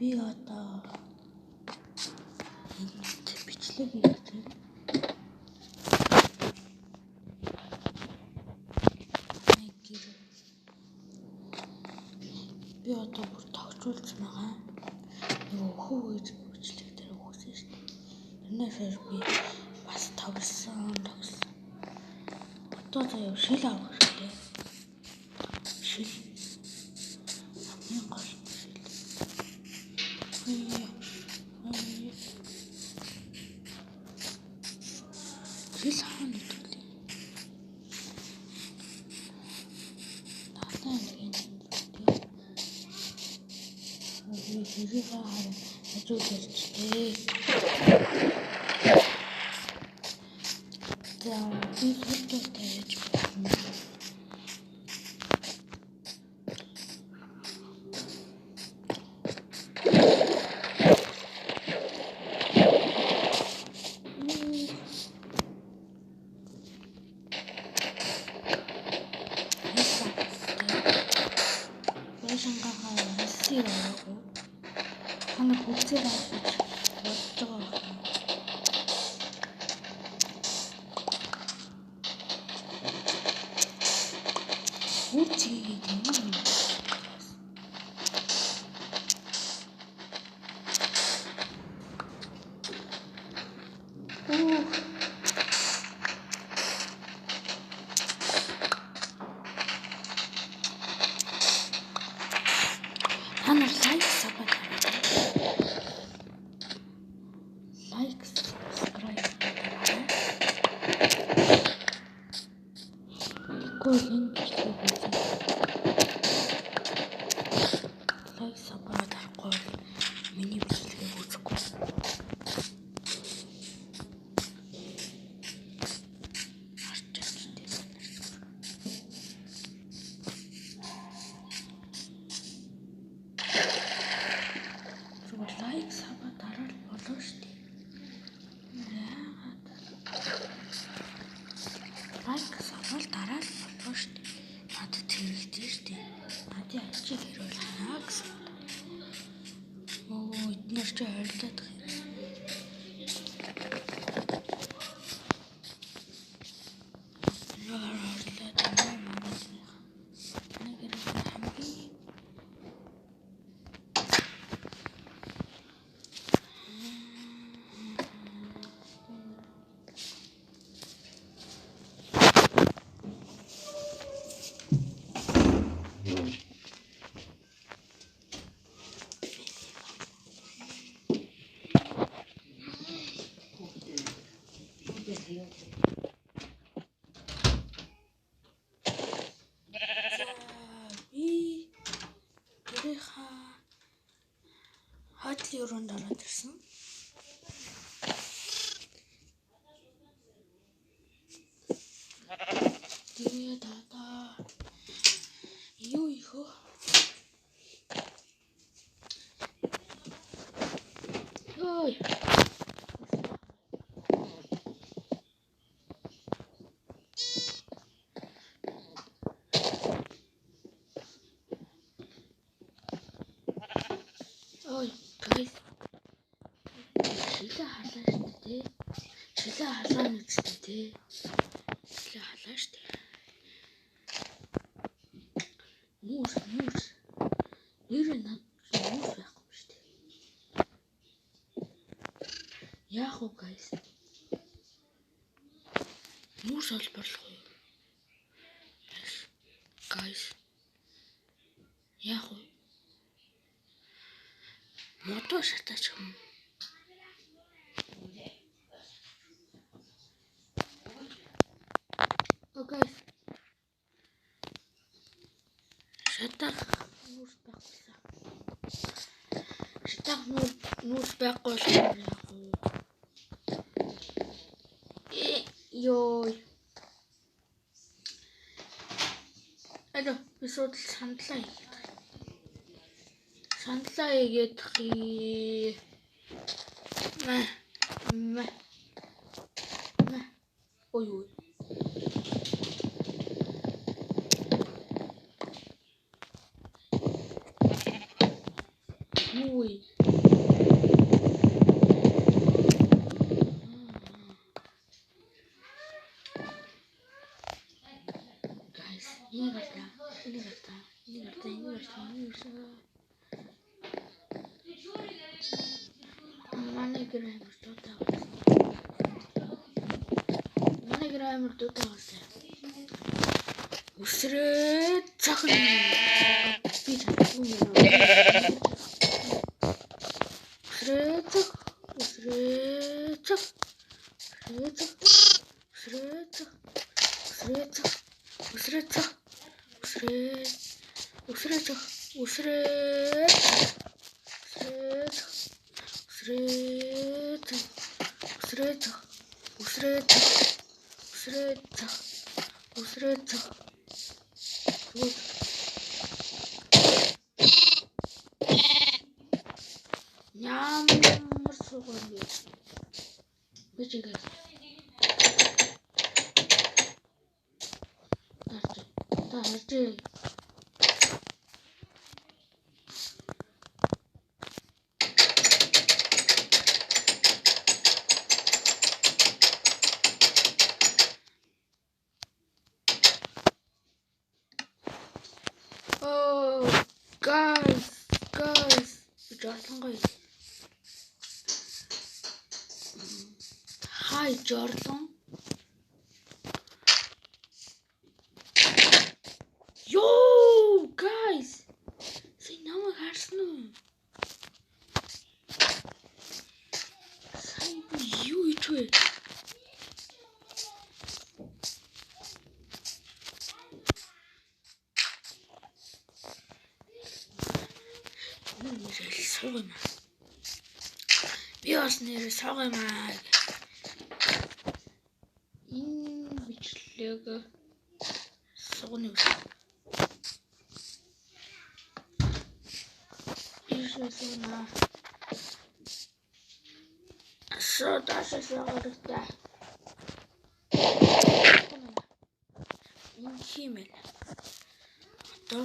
Би одоо энэ бичлэг хийж байна. Би одоо бүр тогтжуулсан байгаа. Нөгөө хөө гэж бичлэг дээр өгсөн шүү дээ. Тэрнээс хойш би бас тоглосон. Одоо заяа шил авах хэрэгтэй. Шил. Хамгийн гол шил. Шил хаана идэвлээ? Далайн аймгийн би хэрэг харин хажууд ирчлээ. За би сүлдээ тавьж байна. Байшингаа хэлсээр аваагүй. Та нар бүгдээр авах гэж бодож байгаа юм. Үр чигээд юм уу? Та нар like subscribe like subscribe дараарай. Тэгэхгүй энэ бичлэгийг үзэн like subscribe дарахгүй бол миний бичлэгийг үзэхгүй. Харж чадчих тийм. Зүгээр like sub дараал болоо шүү дээ. Яагаад like sub дараал болоо шүү дээ. Надад хэрэгтэй шүү дээ. Надын ачиг хэрүүл хаа гэсэн. Өө эднэр чи ойрлоод байгаа юм. Ойрлоод байгаа манай. Нэг хамгийн би гэрийнхаа хойдлын өрөөнд ороод ирсэн. Тэгээд одоо юу их вэ? Ой. Ой, guys. Шилээ халаа шүү дээ. Шилээ халаа нэг шүү дээ. Шилээ халаа шүү дээ. Нүүрс. Нэрээ над нүүрс байхгүй шүү дээ. Яах вэ, guys? Нүүрс олборлох уу? Guys. Яах вэ? Модоо шатаач юм. Окей. Шатаах нүүрс байхгүйсэн. Шатаах нүүрс байхгүй болохоор яах вэ? Йой. Алё, би шууд сандлаа хийгээд. Сандлаа хийгээд хий. Мэ. Мэ. Мэ. Ой ой. Ой. Энийг авлаа. Энийг авлаа. Энийг авлаа. Энийг авлаа. Энийг авлаа. Манай гэр амар дуутай болсон. Манай гэр амар дуутай болсон. Үсрээ цохно. Би чадахгүй юм байна. Үсрээ цох. Үсрээ цох. Үсрээ цох. Үсрээ цох. Үсрээ цох. Үсрээ цох. Үсрээ. Үсрээ цох. Үсрээ. Үсрээ цох. Үсрээ цох. Үсрээ цох. Үсрээ цох. Үсрээ цох. Үсрээ цох. Ямар суугаа юм бэ? Би чигээ. Та харж. Oh, guys, guys, жорлонгой. Hi, жорлон. Yo, guys. Сая намайг харсан уу? Сая би юу хийж вэ? Нэрэл сууг юм аа. Би бас нэрээ сууг юм аа. Энэ бичлэг суугны үс. Ийшээ сууна. Суудаашаа суугартай. Энэ хиймэл. Одоо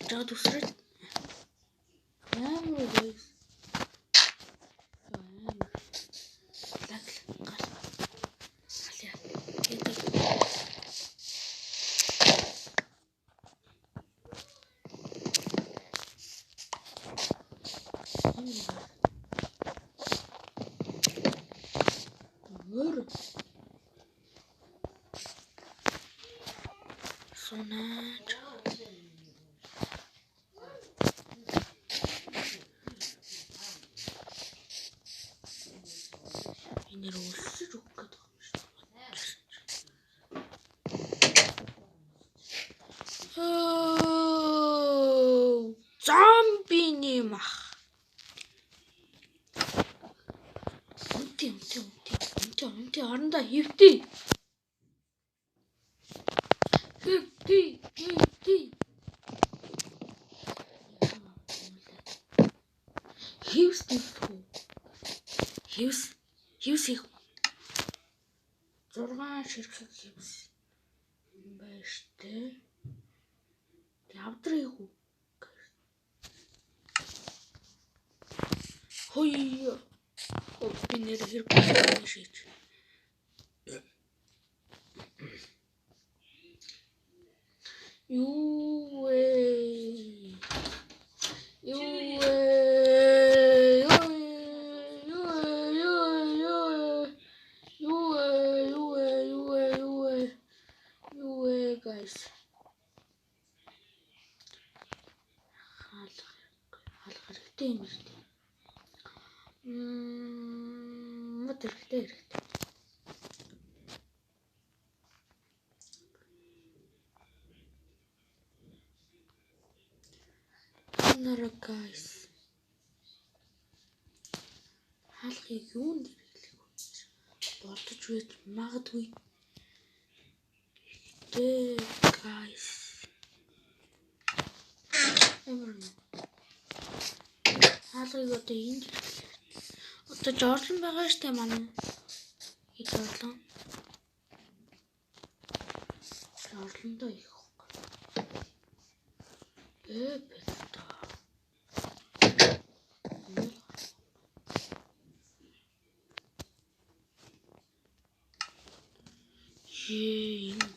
жаад үсрэл амар guys. Амар. Лаг гал. Алия. Ядаг. Мөр. Сонаач. Нэр өсөж өгөх гэдэг юм шүү дээ. Зомбиний мах. Үнтэй үнтэй үнтэй үнтэй үнтэй орондоо хөвтий. Хөвтий хөвтий. Хевс дэвтгүү. Хевс хевс их 6 ширхэг хевс байна штэ. Авдар их үү? Хой. Би нэр хэрэг шийч. Юу вэ? Юу вэ? Юу вэ? Юу вэ? Юу вэ? Юу вэ? Юу вэ, guys? Хаалга хэрэгтэй юм шүү дээ. Мод хэрэгтэй хэрэгтэй. Нара guys. Хаалгыг юунд хэрэглэх вэ гэж бодож байж магадгүй. Гэхдээ guys. Амар нь. Хаалгыг одоо энд хэрэглэх. Одоо жорлон байгаа штэ манай. Хэд жорлон? Жорлондоо их хөөх. Бэлтэ. Энэ